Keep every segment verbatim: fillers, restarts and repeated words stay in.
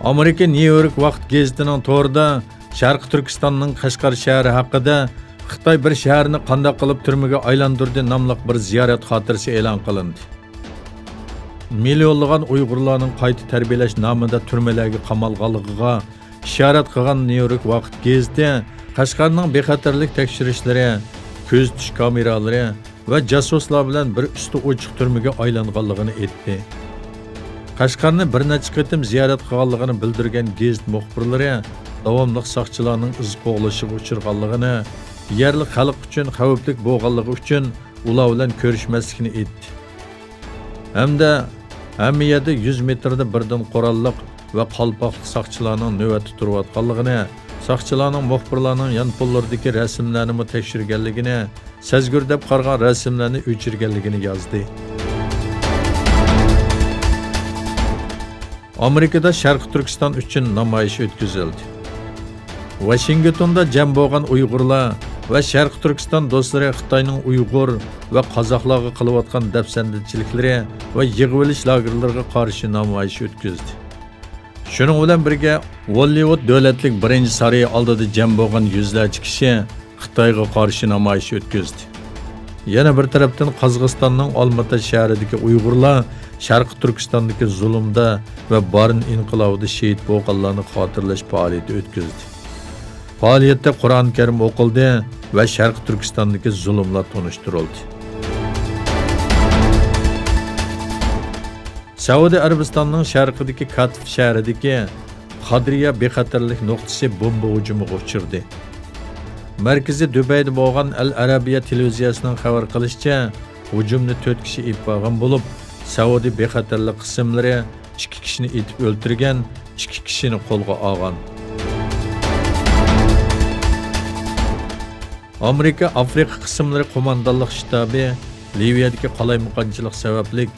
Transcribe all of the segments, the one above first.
ئامېرىكا نيۇ يورك ۋاقىت گېزىتىنىڭ تورىدا شەرقىي تۈركىستاننىڭ قەشقەر شەھىرى ھەققىدە «خىتاي بىر شەھەرنى قانداق قىلىپ تۈرمىگە ئايلاندۇردى» ناملىق بىر زىيارەت خاتىرىسى ئېلان قىلىندى. مىليونلىغان ئۇيغۇرلارنىڭ قايتا تەربىيەلەش نامىدا تۈرمىلەرگە قامالغانلىقىغا ئىشارەت قىلغان نيۇ يورك ۋاقىت گېزىتى قەشقەرنىڭ بىخەتەرلىك تەكشۈرۈشلىرى، كۆزىتىش كامېرالىرى ۋە جاسۇسلار بىلەن بىر ئۈستى ئوچۇق تۈرمىگە ئايلانغانلىقىنى ئېيتتى. قەشقەرنى بىر نەچچە قېتىم زىيارەت قىلغانلىقىنى بىلدۈرگەن گېزىت مۇخبىرلىرى داۋاملىق ساقچىلارنىڭ ئىز قوغلىشىغا ئۇچرىغانلىقىنى، يەرلىك خەلق ئۈچۈن خەۋپلىك بولغانلىقى ئۈچۈن ئۇلار بىلەن كۆرۈشمەسلىكنى ئېيتتى. ھەمدە ھەممە يەردە يۈز مېتىردا بىردىن قوراللىق ۋە قالپاقلىق ساقچىلارنىڭ نۆۋەتتە تۇرۇۋاتقانلىقىنى، ساقچىلارنىڭ مۇخبىرلارنىڭ يانپونلىرىدىكى رەسىملەرنىمۇ تەكشۈرگەنلىكىنى، سەزگۈر دەپ قارىغان رەسىملەرنى ئۆچۈرگەنلىكىنى يازدى. ئامېرىكىدا شەرقىي تۈركىستان ئۈچۈن نامايىش ئۆتكۈزۈلدى. ۋاشىنگتوندا جەم بولغان ئۇيغۇرلار ۋە شەرقىي تۈركىستان دوستلىرى خىتاينىڭ ئۇيغۇر ۋە قازاقلارغا قىلىۋاتقان دەپسەندىچىلىكلىرى ۋە يىغىۋېلىش لاگېرلىرىغا قارشى نامايىش ئۆتكۈزدى. شۇنىڭ بىلەن بىرگە، ھوللىۋۇد دۆلەتلىك بىرىنچى سارىيى ئالدىدا جەم بولغان يۈزلەرچە كىشى خىتايغا قارشى نامايىش ئۆتكۈزدى. يەنە بىر تەرەپتىن، قازاقىستاننىڭ ئالماتا شەھىرىدىكى ئۇيغۇرلار شەرقىي تۈركىستاندىكى زۇلۇمدا ۋە بارىن ئىنقىلابىدا شېھىت بولغانلارنى خاتىرىلەش پائالىيىتى ئۆتكۈزدى. پائالىيەتتە قۇرئان كەرىم ئوقۇلدى ۋە شەرقىي تۈركىستاندىكى زۇلۇملار تونۇشتۇرۇلدى. سەئۇدى ئەرەبىستاننىڭ شەرقىدىكى كاتىف شەھىرىدىكى خادرىيا بىخەتەرلىك نۇقتىسى بومبا ھۇجۇمىغا ئۇچرىدى. مەركىزى دۇبەيدە بولغان ئەل ئەرەبىيە تېلېۋىزىيەسىنىڭ خەۋەر قىلىشىچە، ھۇجۇمنى تۆت كىشى ئېلىپ بارغان بولۇپ، سەئۇدى بىخەتەرلىك قىسىملىرى ئىككى كىشىنى ئېتىپ ئۆلتۈرگەن، ئىككى كىشىنى قولغا ئالغان. ئامېرىكا ئافرىقا قىسىملىرى قوماندانلىق شتابى لىۋىيەدىكى قالايمىقانچىلىق سەۋەبلىك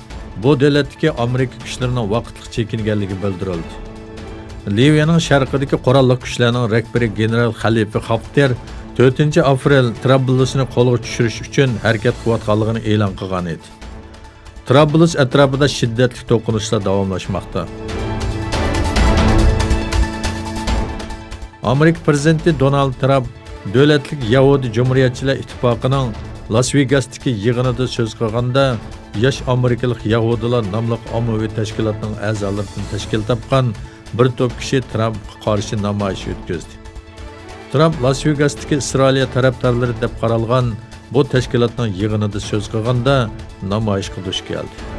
بۇ دۆلەتتىكى ئامېرىكا كۈچلىرىنىڭ ۋاقىتلىق چېكىنگەنلىكى بىلدۈرۈلدى. لىۋىيەنىڭ شەرقىدىكى قوراللىق كۈچلەرنىڭ رەھبىرى گېنېرال خەلىپە خافتىر تۆتىنچى ئاپرېل ترابلۇسنى قولغا چۈشۈرۈش ئۈچۈن ھەرىكەت قىلىۋاتقانلىقىنى ئېلان قىلغان ئىدى. ترابلۇس ئەتراپىدا شىددەتلىك توقۇنۇشلار داۋاملاشماقتا. ئامېرىكا پىرېزىدېنتى دونالد ترامپ دۆلەتلىك يەھۇدىي جۇمھۇرىيەتچىلەر ئىتتىپاقىنىڭ لاس ۋېگاستىكى يىغىنىدا سۆز قىلغاندا، ياش ئامېرىكىلىق يەھۇدىيلار ناملىق ئاممىۋى تەشكىلاتنىڭ ئەزالىرىدىن تەشكىل تاپقان بىر توپ كىشى ترامپقا قارشى نامايىش ئۆتكۈزدى. ترامپ لاس ۋېگاستىكى ئىسرائىلىيە تەرەپدارلىرى دەپ قارالغان بۇ تەشكىلاتنىڭ يىغىنىدا سۆز قىلغاندا نامايىشقا دۇچ كەلدى.